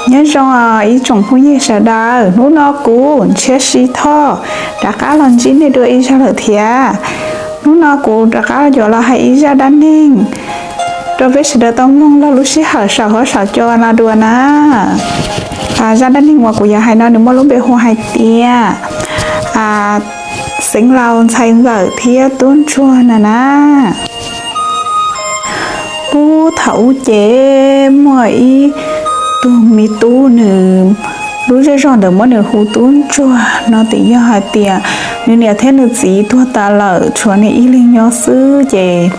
Nyob zoo ib tsoom phooj ywg sawv daws, hnub no kuv Ntshiab Si Thoj rov qab los ntsib nej dua ib zaug lawm thiab. Hnub no kuv rov qab yuav los hais ib zaj dab neeg rau peb sawv daws tau mloog lub sij hawm saum huab saum cua no dua na. Zaj dab neeg uas kuv yuav hais no nws muaj lub npe hu hais tias Xeev Laus ntxhais ntxawm thiab tub ntsuag na na. Ub, thaum ub ces muaj ib tug me tub, nws lub zej zog ntawd muab nws hu tub ntsuag no tias yog hais tias nws niam thiab nws txiv tuag tas lawm, tshuav nws ib leeg nyob xwb ces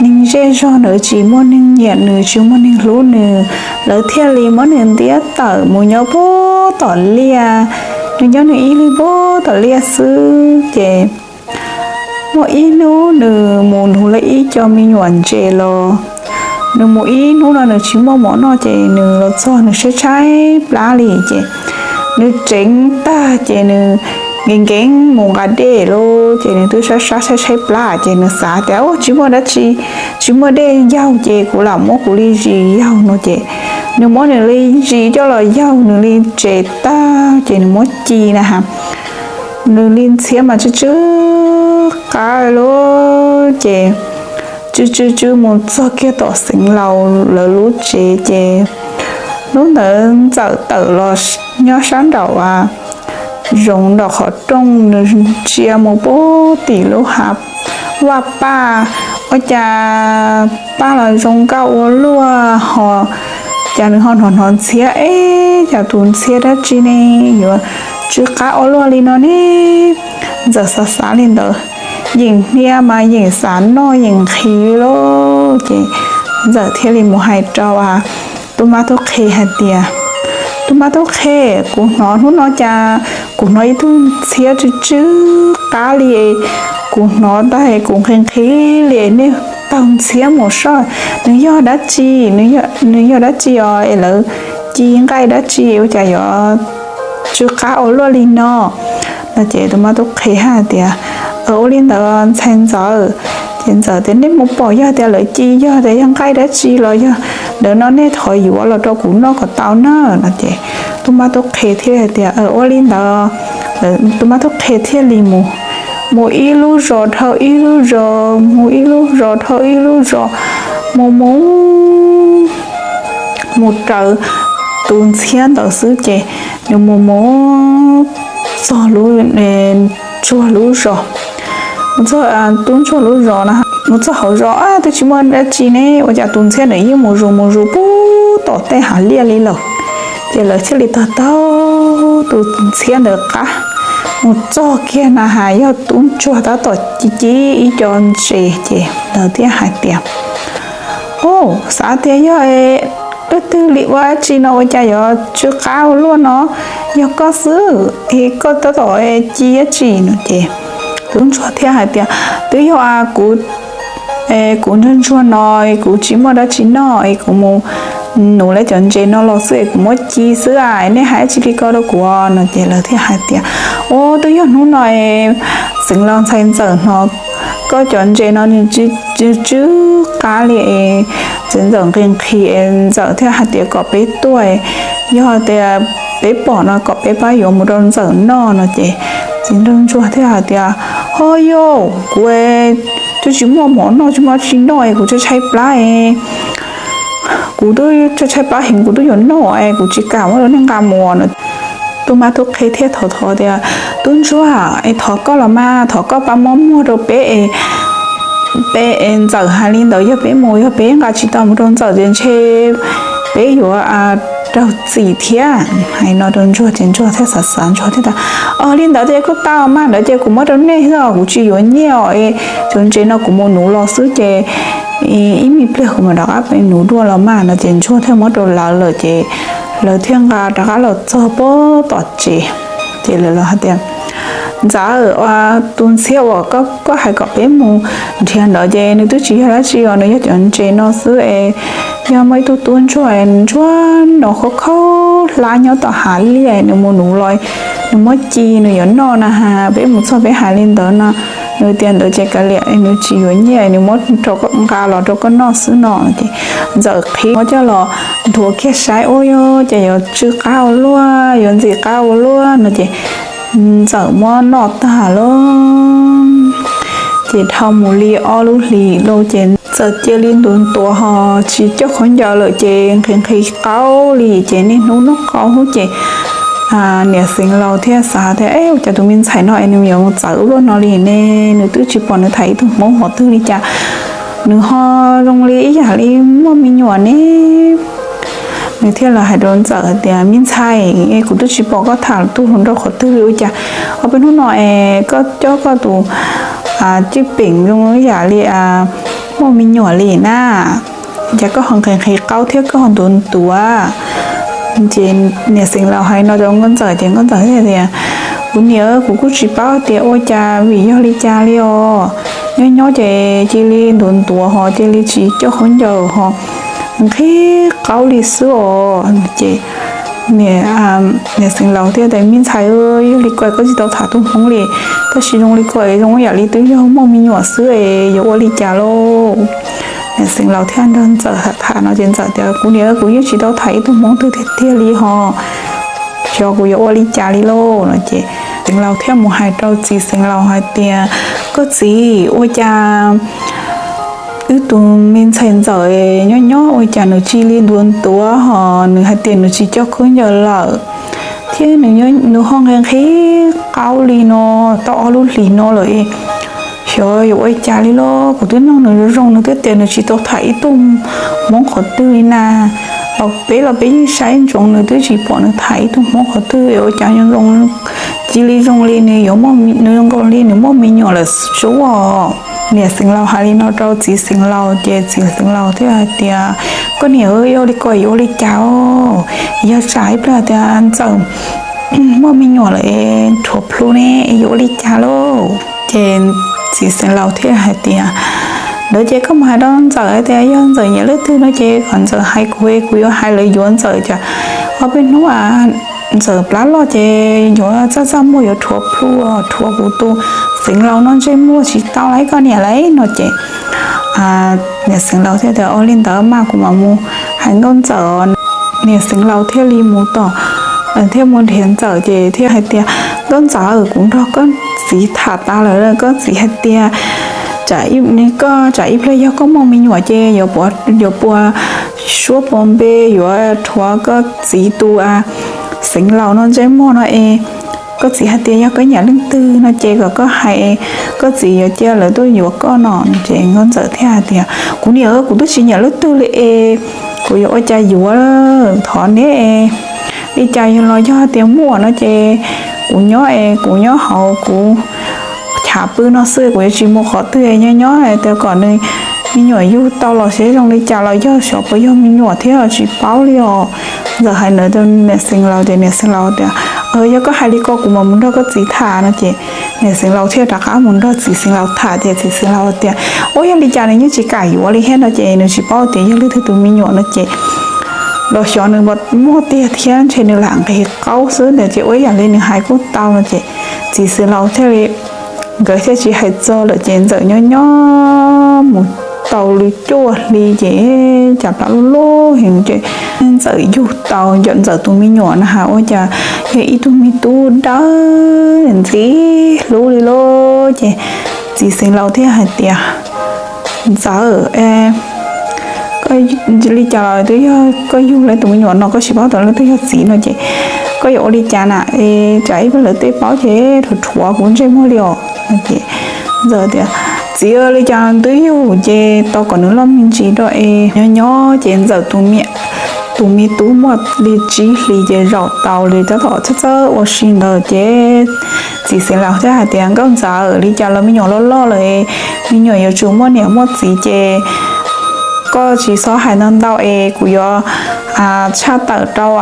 neeg zej zog ntawd tsis muaj neeg nyiam nws, tsis muaj neeg hlub nws, lawv thiaj li muab nws ntiab tawm mus nyob pem tom liaj. Nws nyob nws ib leeg pem tom liaj xwb ces muaj ib hnub nws mus nuv lawv ib co me nyuam ntses los. Nws mus ib hnub no nws tsis muaj mov noj ces nws los txog nws tshaib tshaib plab li ces nws tseev tag ces nws nkees nkees mus nqa dej lawm ces nws twb sab sab tshaib tshaib plab ces nws xav tias, Ua, tsis muaj dab tsi, tsis muaj dej yaug ces kuv lam muab kuv li zis yaug no ces nws muab nws li zis coj los yaug nws li tsev tag ces nws muab ci na has, nws li ntxhiab mas tsw tsw qab lawm ces tsw tsw tsw mus txog kiag tom Xeev Laus lawv lub tsev ces hnub ntawd Ntxawm tawm los nyob sab nraum zoov nraum qhov rooj, nws ntsia mus pem tim lub hav vaj paj, ua cas paj los zoo nkauj ua luaj ho, cas nws ho hnov hnov ntxhiab, Eb, cas tus ntxhiab dab tsi ne yuav tsw qab ua luaj li no ne? Ntxawm xav xav li ntawd, yeem hnia mas yeem xav noj yeem nqhis lawm ces Ntxawm thiaj li mus hais rau tub mab tub qhe hais tias, Tub mab tub qhe, kuv hnov hnub no cas kuv hnov ib tug ntxhiab tsw tsw qab li, kuv hnov tag kuv nqhis nqhis li, nej taug ntxhiab mus saib nws yog dab tsi, nws yog dab tsi os es lawv ci nqaij dab tsi ua cas yuav tsw qab ua luaj li no? No ces tub mab tub qhe hais tias, Ua li ntawd ntxhais Ntxawm. Ces Ntxawm tias, Nej mus pom yog tias lawv ci yog tias yog nqaij dab tsi los yog ntawd no nej thov yuav los rau kuv noj kom tau na no ces tub mab tub qhe thiaj hais tias, Ua li ntawd. Tub mab tub qhe thiaj li mus, mus ib lub zos dhau ib lub zos, mus ib lub zos dhau ib lub zos, mus mus mus raws tus ntxhiab ntawd xwb ces nws mus mus txog lub ntsuag lub zos, mus txog tub ntsuag lub zos no, mus txog hauv zos twb tsis muaj dab tsi ne, ua cas tus ntxhiab ntawd yeej mus zus mus zus pem tom tej hav liaj li lawm. Ces lawv thiaj li taug taug tus ntxhiab ntawd qab mus txog kiag na has yog tub ntsuag tab tom ci ci ib co ntses ces lawv thiaj hais tias, Ub, xav tias yog leej twg li ua dab tsi no ua cas yuav tsw qab ua luaj no, yog koj xwb es koj tab tom ci dab tsi no ces tub ntsuag thiaj hais tias, Twb yog kuv, kuv ntsuag ntsuag no, kuv tsis muaj dab tsi noj es kuv mus nuv lawv cov ntses no los xwb es kuv muab ci xwb a, nej hais dab tsi li ko rau kuv no ces lawv thiaj hais tias, Ub, twb yog hnub no es Xeev Laus ntxhais Ntxawm hnov koj cov ntses no nws tsw tsw qab li es txiv Ntxawm nqhis nqhis es Ntxawm thiaj hais tias kom peb tuaj, yog tias peb pom no kom peb pab yuav mus rau Ntxawm noj no ces txiv nraug ntsuag thiaj hais tias, Ho yog kuv twb tsis muaj mov noj tsis muaj dab tsi noj es kuv tshaib tshaib plab es kuv twb tshaib tshaib plab heev kuv twb yuav noj es kuv tsis kam muab rau nej nqa mus no. Tub mab tub qhe thiaj thov thov tias, Tub ntsuag es thov koj los mas, thov koj pab muab muag rau peb es peb es Ntxawm hais li ntawd yog peb mus yog peb nqa tsis tau mus rau Ntxawm ces ntshe peb yuav raug txim thiab. Hais no rau ntsuag ces ntsuag thiaj xav xav ntsuag thiaj tias, Ua li ntawd ces kuj tau mas, ntawd ces kuv muab rau nej xwb, kuv tsis yuav nyiaj os, cov ntses no kuv mus nuv los xwb ces ib me pliag kuv mam rov qab pem nuv dua los mas no ces ntsuag thiaj muab rau lawv lawm ces lawv thiaj nqa rov qab los txog pem tom tsev. Ces lawv los hais tias, Ntxawm, tus ntxhiab uas koj hais kom peb mus nrhiav ntawd ces nws twb tsis yog dab tsi os, nws yog cov ntses no xwb es yog muaj ib tug tub ntsuag ntsuag no khaub khaub hlab nyob tom hav liaj, nws mus nuv los nws muab ci nws yuav noj na has, peb mus txog peb hais li ntawd no. Nws tias ntawd ces kav liam, nws tsis yuav nyiaj, nws muab rau koj, nqa los rau koj noj xwb no. Ces Ntxawm qhib muab coj los nthuav kiag saib, ua cas yuav tsw qab ua luaj, yuav ntxim qab ua luaj no ces Ntxawm muab noj tag lawm. Ces dhau mus li ob lub hlis lawm ces Ntxawm cia li ntuav ntuav ho tsis coj khaub ncaws lawm ces nqhis nqhis qaub li ces niaj hnub noj qaub ces niam Xeev Laus thiaj xav tias, Ua cas tus me ntxhais no es nws yuav mus txawv ua luaj no li ne? Nws twb tsis pom nws tham ib tug hmoob qhov twg li cas, nws ho zoo li ib yam li muaj me nyuam ne. Nws thiaj los hais rau Ntxawm hais tias, Me ntxhais, kuv twb tsis pom koj tham tus hluas nraug qhov twg li, ua cas ob peb hnub no es koj coj koj tus cwj peem zoo ib yam li muaj me nyuam li na? Cas koj ho nqhis nqhis qaub thiab koj ho ntuav ntuav? Ces niam Xeev Laus hais no rau Nkauj Ntxawm ces Nkauj Ntxawm thiaj tias, Kuv niam, kuv kuj tsis paub tias ua cas vim yog li cas li os. Nyob nyob ces cia li ntuav ntuav ho cia li tsis coj khaub ncaws ho nqhis qaub li xwb os. Ces niam Xeev Laus thiaj tias, Me ntxhais, yog li ko koj tsis tau tham tus hmoob li, tab sis zoo li ko zoo ib yam li twb yog muaj me nyuam xwb es yuav ua li cas lauj? Niam Xeev Laus thiaj nrog Ntxawm tham no ces Ntxawm tias, Kuv niam, kuv yeej tsis tau tham ib tug hmoob twg tiag tiag li ho, xyov kuv yuav ua li cas li lauj no ces Xeev Laus thiaj mus hais rau txiv Xeev Laus hais tias, Koj txiv, ua cas wb tus me ntxhais Ntxawm nyob nyob ua cas nws cia li ntuav ntuav ho nws hais tias nws tsis coj khaub ncaws lawm, thiab nws ho nqhis nqhis qaub li no tau ob lub hlis no lawm. Xyov yuav ua cas li lauj, kuv twb nug nws zoo zoo nws twb tias nws tsis tau tham ib tug hmoob qhov twg li na. Los peb los peb yeej saib ntsoov nws twb tsis pom nws tham ib tug hmoob qhov twg, ua cas zoo cia li zoo li nws yuav, nws zoo nkaus li nws muaj me nyuam lawm xwb os. Niam Xeev Laus hais li no rau txiv Xeev Laus ces txiv Xeev Laus thiaj hais tias, Koj niam, yog li ko yuav ua li cas os? Yog tsam ib pliag tias Ntxawm muaj me nyuam lawm es rhuav plhu ne, yuav ua li cas lauj? Ces txiv Xeev Laus thiaj hais tias, Ntawd ces koj mus hais rau Ntxawm hais tias yog Ntxawm nyiam leej twg no ces kom Ntxawm hais kuv, kuv yuav hais lawv yuav Ntxawm, cas ob peb hnub Ntxawm plab loj ces yuav txaj txaj muag yuav rhuav plhu, rhuav kuv tus Xeev Laus no ntsej muag tsis tau li koj niam lauj no ces niam Xeev Laus thiaj tias, Ua li ntawd mas kuv mam mus hais Nkauj Ntxawm. Niam Xeev Laus thiaj li mus tom, thiaj mus nrhiav Ntxawm ces thiaj hais tias, Nkauj Ntxawm, kuv nrog koj txiv tham tas lawm, koj txiv hais tias tsam, koj tsam ib pliag yog koj muaj me nyuam ces yuav puas suab puas npe yuav rhuav koj txiv tus Xeev Laus no ntsej muag no es koj txiv hais tias yog koj nyiam leej twg no ces kom koj hais, koj txiv yuav cia lawv tuaj yuav koj no. Ces Nkauj Ntxawm thiaj hais tias, Kuv niam, kuv twb tsis nyiam leej twg li es kuv yuav ua cas yuav, thov neb li cas los yog tias muaj no ces kuv nyob es kuv nyob hauv kuv chav pw no xwb, kuv yuav tsis mus qhov twg, nyob nyob tias kom nws me nyuam yug tau los seb zoo li cas los yog xyov puas yog me nyuam thiab tsis paub li os. Ntxawm hais ntawd rau niam Xeev Laus ces niam Xeev Laus tias, Yog koj hais li ko kuv mam mus nrog koj txiv tham no ces niam Xeev Laus thiaj rov qab mus nrog txiv Xeev Laus tham ces txiv Xeev Laus tias, Ua yog li cas nws yeej tsis kam yuav li thiab no ces nws tsis paub tias yog leej twg tus me nyuam no ces los xyov nws muaj tiag thiab ntshe nws lam nqhis qaub xwb ntag ces ua yam li nws hais kuj tau no ces txiv Xeev Laus thiaj li, nkawd thiaj tsis hais txog lawm ces Ntxawm nyob nyob mus tau li cuaj hli ces cas plab loj loj heev ces Ntxawm yug tau, Ntxawm tus me nyuam na has ua cas yog ib tug me tub dawb ntxim hlub li lauj. Ces txiv Xeev Laus thiaj hais tias, Ntxawm, li cas los twb yog koj yug lawv tus me nyuam no koj tsis paub tias leej twg yog txiv no ces koj yuav ua li cas na? Tsam ib pliag lawv tej paub ces rhuav rhuav kuv ntsej muag li os. Ntxawm tias, Txiv, li cas twb yug ces tau kom nws loj me ntsis rau es nyob nyob. Ces Ntxawm tus me tub muaj li tsib hlis ces zaum tau li tab tom txawj txawj ua si ntawd ces txiv Xeev Laus thiaj hais tias, Nkauj Ntxawm, li cas los me nyuam loj loj lawm, me nyuam yuav tsum muaj niam muaj txiv ces koj tsis txhob hais ntau ntau es kuv yuav tshaj tawm rau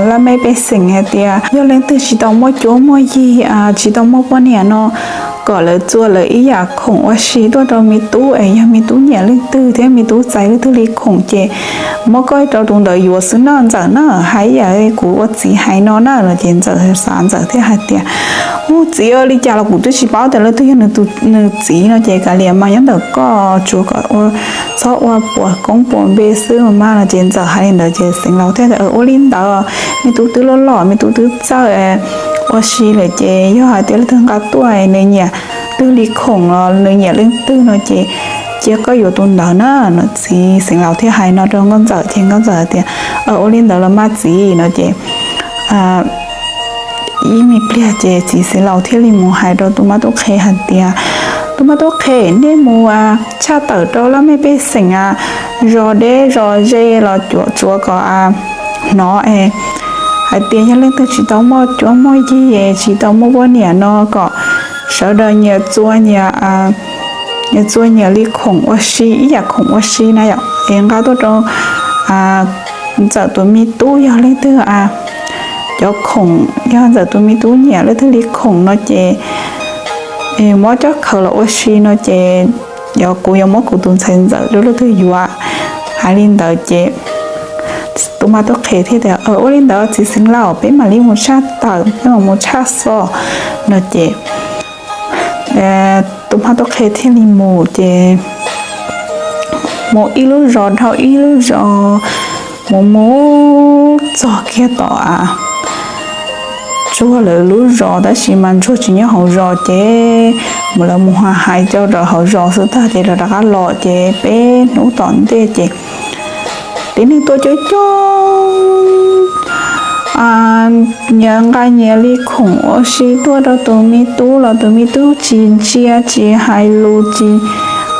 laj mej pej xeem hais tias yog leej twg tsis tau muaj cuab muaj yig, tsis tau muaj poj niam no, kom lawv txua lawv ib yam khoom ua si tuaj rau me tub es yog me tub nyiam leej twg thiab me tub txais leej twg li khoom ces muab koj rau tus ntawd yuav xwb no Ntxawm na, hais ib yam kuv ua txiv hais no na no ces Ntxawm xav Ntxawm thiaj hais tias, Ub, txiv, li cas los kuv twb tsis paub tias leej twg yog nws txiv no ces kav liam mas nyob ntawm koj tsuav kom txhob ua puas koob puas npe xwb mas no ces Ntxawm hais li ntawd ces Xeev Laus thiaj tias, Ua li ntawd, me tub twb loj loj, me tub twb txawj ua si lawm ces yog hais tias leej twg nqa tuaj nws nyiam twg li khoom los nws nyiam leej twg no ces cia koj yuav tus ntawd na no. Txiv Xeev Laus thiaj hais no rau Nkauj Ntxawm ces Nkauj Ntxawm hais tias, Ua li ntawd los mas txiv no ces ib me pliag ces txiv Xeev Laus thiaj li mus hais rau tus mab tub qhe hais tias, Tus mab tub qhe, nej mus tshaj tawm rau laj mej pej xeem zos deb zos ze los tsuav kom hnov es hais tias yog leej twg tsis tau muaj cuab muaj yig, tsis tau muaj poj niam no kom sawv daws nyias txua nyias, nyias txua nyias li khoom ua si, ib yam khoom ua si na yom, es nqa tuaj rau Ntxawm tus me tub yog leej twg, cov khoom yog Ntxawm tus me tub nyiam leej twg li khoom no ces muab coj khaws los ua si no ces kuv yuav muab kuv tus ntxhais Ntxawm rau leej twg yuav. Hais li ntawd ces tus mab tub qhe thiaj tias, Ua li ntawd txiv Xeev Laus, peb mam li mus tshaj tawm, peb mam mus tshaj xov no ces tus mab tub qhe thiaj li mus ces mus ib lub zos dhau ib lub zos, mus mus txog kiag tom Ntsuag lawv lub zos tab sis mas Ntsuag tsis nyob hauv zos ces mus lawv mus hais rau rau hauv zos xwb tag ces rov rov qab los ces peb hnub tom ntej ces tib neeg tuaj coob coob, nyias nqa nyias li khoom ua si tuaj rau tus me tub los tus me tub tsis ntsia tsis hais lus tsis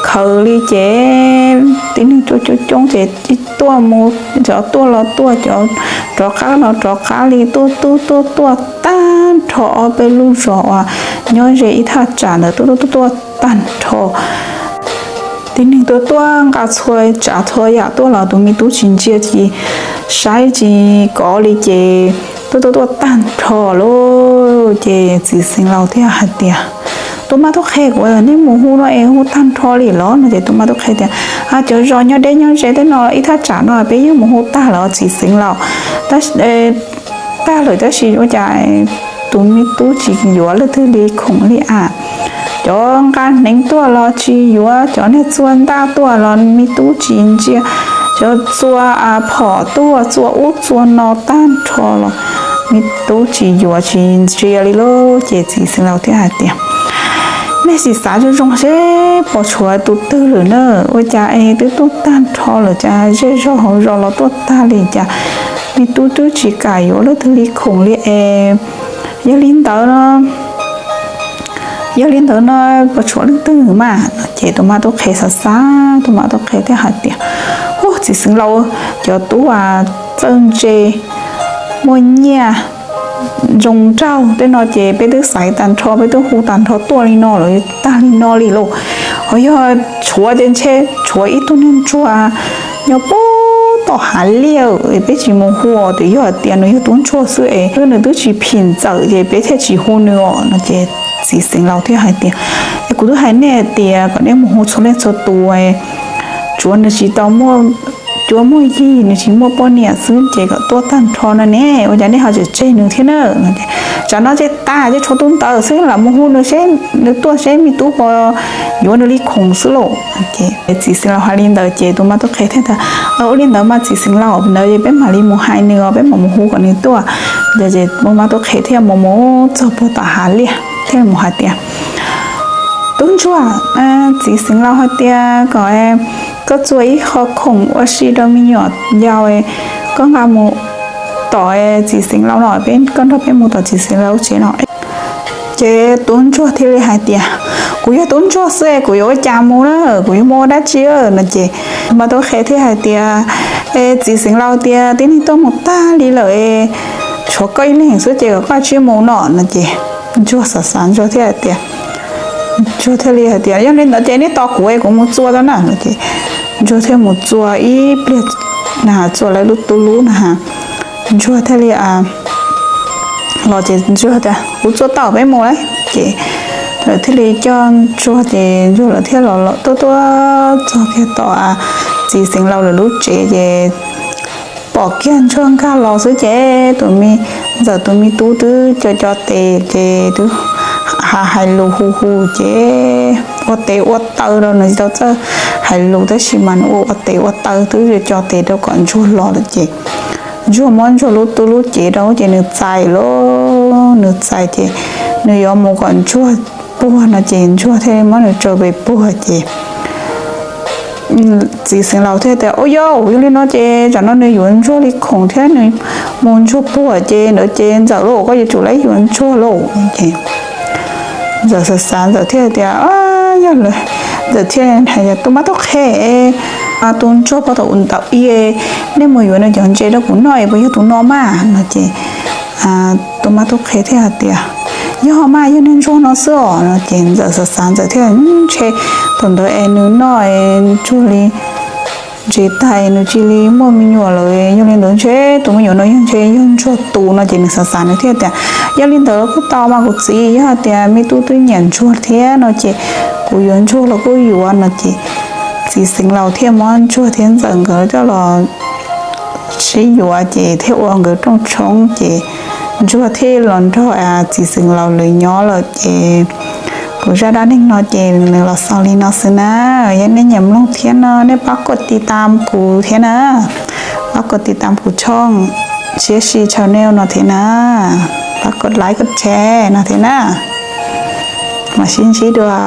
khaws li ces tib neeg tuaj coob coob ces tuaj mus, cov tuaj los tuaj, cov rov qab los rov qab li, tuaj tuaj tuaj tuaj tag nrho ob peb lub zos uas nyob ze ib thaj tsam ntawd tuaj tuaj tuaj tuaj tag nrho. Tib neeg tuaj tuaj nqa txhua tsav txhua yam tuaj los tus me tub tsis ntsia tsis saib tsis kov li ces tuaj tuaj tuaj tag nrho lawm ces txiv Xeev Laus thiaj hais tias, Tus mab tub qhe, kuv nej mus hu no es hu tag nrho li los no ces tus mab tub qhe tias, Cov zos nyob deb nyob ze tej no ib thaj tsam no peb yeej mus hu tag lawm txiv Xeev Laus, tag lawm tab sis ua cas tus me tub tsis yuav leej twg li khoom li as? Cov nqa hneev tuaj los tsis yuav, cov niag txua ntaj tuaj los me tub tsis ntsia, cov txua phom tuaj txua ub txua no tag nrho los me tub tsis yuav tsis ntsia li lauj. Ces txiv Xeev Laus thiaj hais tias, Nej sim xav zoo zoo seb puas tshuav tus twg lawm na, ua cas es twb tuaj tag nrho lawm, cas zej zog hauv zos los tuaj tag li cas me tub twb tsis kam yuav leej twg li khoom li es. Yog li ntawd no, yog li ntawd no puas tshuav leej twg mas? Ces tus mab tub qhe xav xav, tus mab tub qhe thiaj hais tias, Ub, txiv Xeev Laus, cov tub txawj ntse, muaj nyiaj, zoo nraug tej no ces peb twb xaiv tag nrho, peb twb hu tag nrho tuaj li no lawm, tag li no li lauj. Ho yog tshuav ces ntshe tshuav ib tug niag ntsuag nyob puag tom hav liaj, peb tsis mus hu os, twb yog hais tias nws yog tub ntsuag xwb es nws twb tsis phim Ntxawm ces peb thiaj tsis hu nws os no ces txiv Xeev Laus thiaj hais tias, Es kuv twb hais nej tias kom nej mus hu txhua leej txhua tus, tsuav nws tsis tau muaj cuab muaj yig, nws tsis muaj poj niam xwb ces kom tuaj tag nrho no ne, ua cas nej ho tseem tseg nws thiab na? Tsam no ces tas ces tshuav tus ntawd xwb, lam mus hu nws seb nws tuaj seb me tub puas yuav nws li khoom xwb lauj. Ces txiv Xeev Laus hais li ntawd ces tus mab tub qhe thiaj tias, Ua li ntawd mas txiv Xeev Laus, ntawd es peb mam li mus hais nws os, peb mam mus hu kom nws tuaj. Ces tus mab tub qhe thiaj mus mus txog puag tom hav liaj thiaj mus hais tias, Tub ntsuag, txiv Xeev Laus hais tias kom koj txua ib qho khoom ua si rau me nyuam yaus, koj nqa mus tom txiv Xeev Laus no, peb, koj nrog peb mus tom txiv Xeev Laus lub tsev no. Ces tub ntsuag thiaj li hais tias, Kuv yog tub ntsuag xwb, kuv yuav ua cas mus na, kuv yuav mus ua dab tsi no? Ces tus mab tub qhe thiaj hais tias, Es txiv Xeev Laus tias tib neeg tuaj mus tag li lawm, tshuav koj ib leeg xwb ces kom koj cia li mus no no ces ntsuag xav xav ntsuag thiaj hais tias, ntsuag thiaj li hais tias, Yog li ntawd ces nej tos kuv es kuv mus txua tau na no ces ntsuag thiaj mus txua ib pliag na txua lawv lub tub lub na. Ntsuag thiaj li los ces ntsuag tias, Kuv txua tau, peb mus lawm. Ces lawv thiaj li coj ntsuag ces ntsuag lawv thiaj los los tuaj tuaj txog kiag tom txiv xeev laus lawv lub tsev ces pom kiag ntsuag nkag los xwb ces tus me ntxawm tus me tub twb co co tes ces twb hais lus hu hu ces ua tes ua taw rau, nws tsis tau txawj hais lus tab sis mas nws ua ua tes ua taw twb co tes rau kom ntsuag los lawm ces ntsuag muab ntsuag lub tub lub cev rau ces nws txais lawm, nws txais ces nws yuav mus kom ntsuag puag no ces ntsuag thiaj muab nws tsaws pes puag ces txiv xeev laus thiaj tias, Ua yog yog li no ces tsam no nws yuav ntsuag li khoom thiab nws mus ntsuag puag ces ntawd ces ntxawm lauj, koj yuav tsum lawv yuav ntsuag lauj. Ntxawm xav xav ntxawm thiaj tias, Yog lawm. Ntxawm thiaj hais tias, Tub mab tub qhe, tus ntsuag pov thaum ntawd nej mus yuav nws cov ntses rau kuv noj es puas yog tus no mas? No ces tus mab tub qhe thiaj hais tias, Yog mas, yog niag ntsuag no xwb os. No ces ntxawm xav xav ntxawm thiaj, Ntshe thaum ntawd es nws noj ntsuag li ntses tag nws cia li muaj me nyuam lawm, yog li ntawd ntshe tus me nyuam no yog ntshe yog ntsuag tus. No ces nws xav xav nws thiaj tias, Yog li ntawd los kuj tau mas kuv txiv, yog hais tias me tub twb nyiam ntsuag thiab no ces kuv yuav ntsuag los kuj yuav. No ces txiv xeev laus thiaj muab ntsuag thiab ntxawm nkawd coj los sib yuav ces thiaj ua nkawd rooj tshoob ces ntsuag thiaj los nrog txiv xeev laus lawv nyob lawm ces kuv zaj dab neeg no ces nws los xaus li no xwb na. Yog nej nyiam mloog thiab no nej pab koj tiv tam kuv thiab na, pab koj tiv tam kuv tshooj Siab Si channel no thiab na, pab koj like koj share no thiab na. Mam sib ntsib dua.